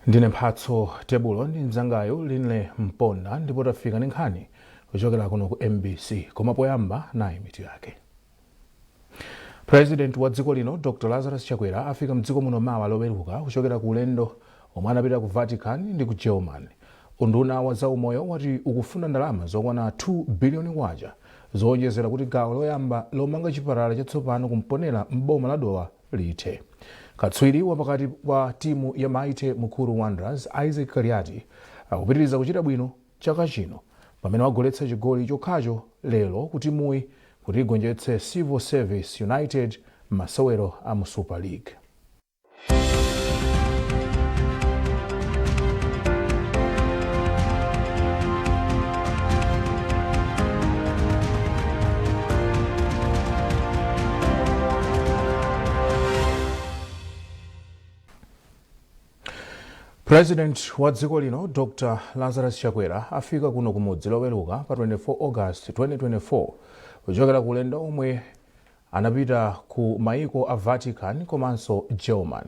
Ndine Mphatso Tebulo ndi mzangayo Linle Mponda, ndipo tafika ndi nkhani kuchokera kuno ku MBC. Koma poyamba, nayi mitu yake. President wa dziko lino Dr Lazarus Chakwera afika mdziko muno mawa Loweruka kuchokera ku ulendo omwe anapita ku Vatican ndi ku German. Unduna wa zaumoyo wati ukufuna ndalama zokwana 2 biliyoni kwacha zowonjezera kuti gawo loyamba lomanga chipatala chatsopano ku Mponela m'boma la Dowa lithe. Katswiri wapakati wa timu ya Mighty Mukuru Wanderers Isaac Kaliati akupitiriza kuchita bwino chaka chino pamene wagoletsa chigoli chokhacho lero ku timuyi kuti igonjetse Civil Service United m'masewero a mu Super League. President wa dziko lino Dr Lazarus Chakwera afika kuno kumudzi Loweruka pa 24 August 2024 kuchokera ku ulendo omwe anapita ku maiko a Vatican komanso German.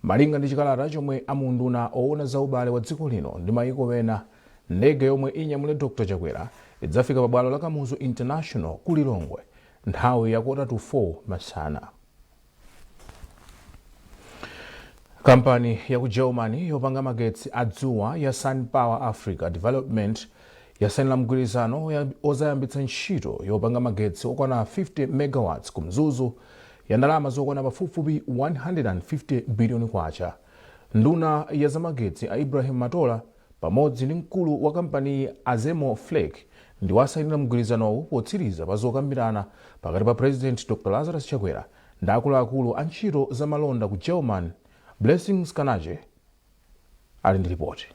Malinga ndi chikalata chomwe a mu unduna owona za ubale wa dziko lino ndi maiko ena, ndege yomwe inyamule Dr Chakwera idzafika pa bwalo la Kamuzu International ku Lilongwe nthawi ya 3:45 masana. Kampani ya ku Germany yopanga magetsi a dzuwa ya SunPower Africa Development yasainira mgwirizano ozayambitsa ntchito yopanga magetsi okwana 50 megawatts ku Mzuzu ya ndalama zokwana pafupifupi 150 biliyoni kwacha. Nduna ya zamagetsi a Ibrahim Matola pamodzi ndi mkulu wa kampaniyi a Zemo Fleck ndiwo asainira mgwirizanowu potsiriza pa zokambirana pakati pa President Dr Lazarus Chakwera ndi akuluakulu a ntchito za malonda ku German. Blessings Kanache ali ndi ripoti.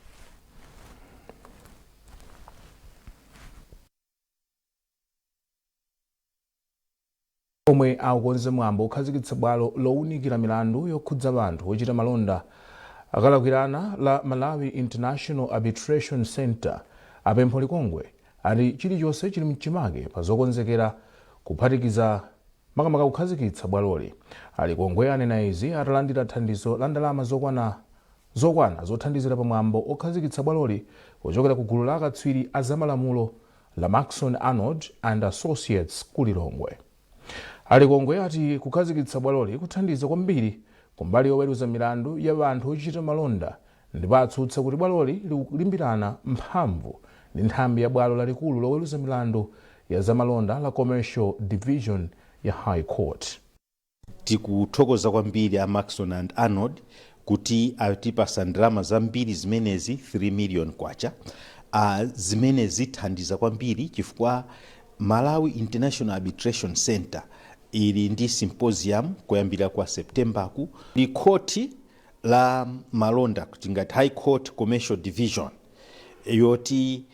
Omwe akukonza mwambo okhazikitsa bwalo lowunikira milandu yokhudza anthu ochita malonda akalakwirana la Malawi International Arbitration Centre a Pempho Likongwe ati chilichonse chili mchimake pa zokonzekera kuphatikiza makamaka kukhazikitsa bwaloli. A Likongwe anena izi atalandira thandizo la ndalama zokwana zothandizira pa mwambo okhazikitsa bwaloli kuchokera ku gulu la akatswiri a zamalamulo la Maxon Arnold and Associates ku Lilongwe. A Likongwe ati kukhazikitsa bwaloli kuthandiza kwambiri kumbali yoweruza milandu ya anthu ochita malonda, ndipo atsutsa kuti bwaloli likulimbirana mphamvu ndi nthambi ya bwalo lalikulu loweruza milandu ya zamalonda la Commercial Division ya High Court. Tikuthokoza kwambiri a Maxon and Arnold kuti atipasa ndalama zambiri zimenezi, 3 million kwacha, zimene zithandiza kwambiri chifukwa Malawi International Arbitration Center ili ndi symposium kuyambira kwa September-ku. Ndi khoti la malonda, tingati High Court Commercial Division, yoti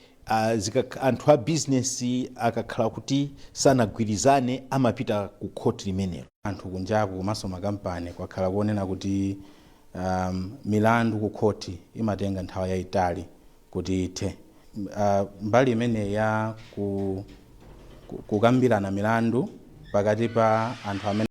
anthu a business akakhala kuti sanagwirizane amapita ku khoti limenelo. Anthu kunjaku komanso makampani kwakhala kuonena kuti milandu ku khoti imatenga nthawi yayitali kuti ithe. Mbali imene ya kukambirana milandu pakati pa anthu amene